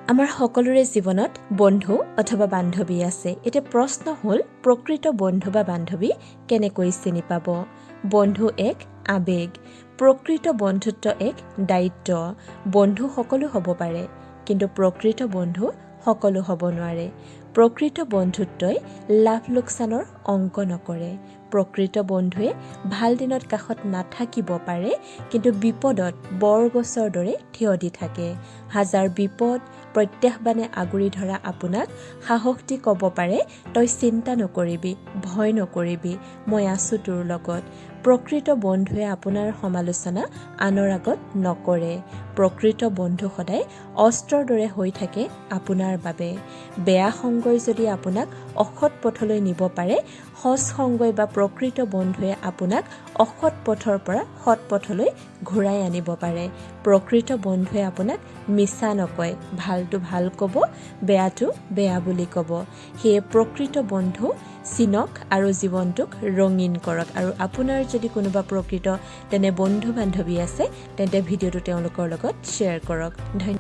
আমাৰ সকলোৰে জীৱনত বন্ধু অথবা বান্ধৱী আছে। এতিয়া প্ৰশ্ন হ'ল, প্ৰকৃত বন্ধু বা বান্ধৱী কেনেকৈ চিনি পাব? বন্ধু এক আৱেগ, প্ৰকৃত বন্ধুত্ব এক দায়িত্ব। বন্ধু সকলো হ'ব পাৰে, কিন্তু প্ৰকৃত বন্ধু সকলো হ'ব নোৱাৰে। প্ৰকৃত বন্ধুত্বই লাভ লোকচানৰ অংক নকৰে। প্ৰকৃত বন্ধুৱে ভাল দিনত কাষত নাথাকিব পাৰে, কিন্তু বিপদত বৰগছৰ দৰে থিয় দি থাকে। হাজাৰ বিপদ প্ৰত্যাহ্বানে আগুৰি ধৰা আপোনাক সাহস দি ক'ব পাৰে, "তই চিন্তা নকৰিবি, ভয় নকৰিবি, মই আছোঁ তোৰ লগত।" প্ৰকৃত বন্ধুৱে আপোনাৰ সমালোচনা আনৰ আগত নকৰে। প্ৰকৃত বন্ধু সদায় অস্ত্ৰৰ দৰে হৈ থাকে আপোনাৰ বাবে। বেয়া সংগই যদি আপোনাক অসৎ পথলৈ নিব পাৰে, সৎ সংগই বা প্ৰকৃত বন্ধুৱে আপোনাক অসৎ পথৰ পৰা সৎ পথলৈ ঘূৰাই আনিব পাৰে। প্ৰকৃত বন্ধুৱে আপোনাক মিছা নকয়, ভালটো ভাল ক'ব, বেয়াটো বেয়া বুলি ক'ব। সেয়ে প্ৰকৃত বন্ধু চিনক আৰু জীৱনটোক ৰঙীন কৰক। আৰু আপোনাৰ যদি কোনোবা প্ৰকৃত তেনে বন্ধু বান্ধৱী আছে, তেন্তে ভিডিঅ'টো তেওঁলোকৰ লগত শ্বেয়াৰ কৰক। ধন্যবাদ।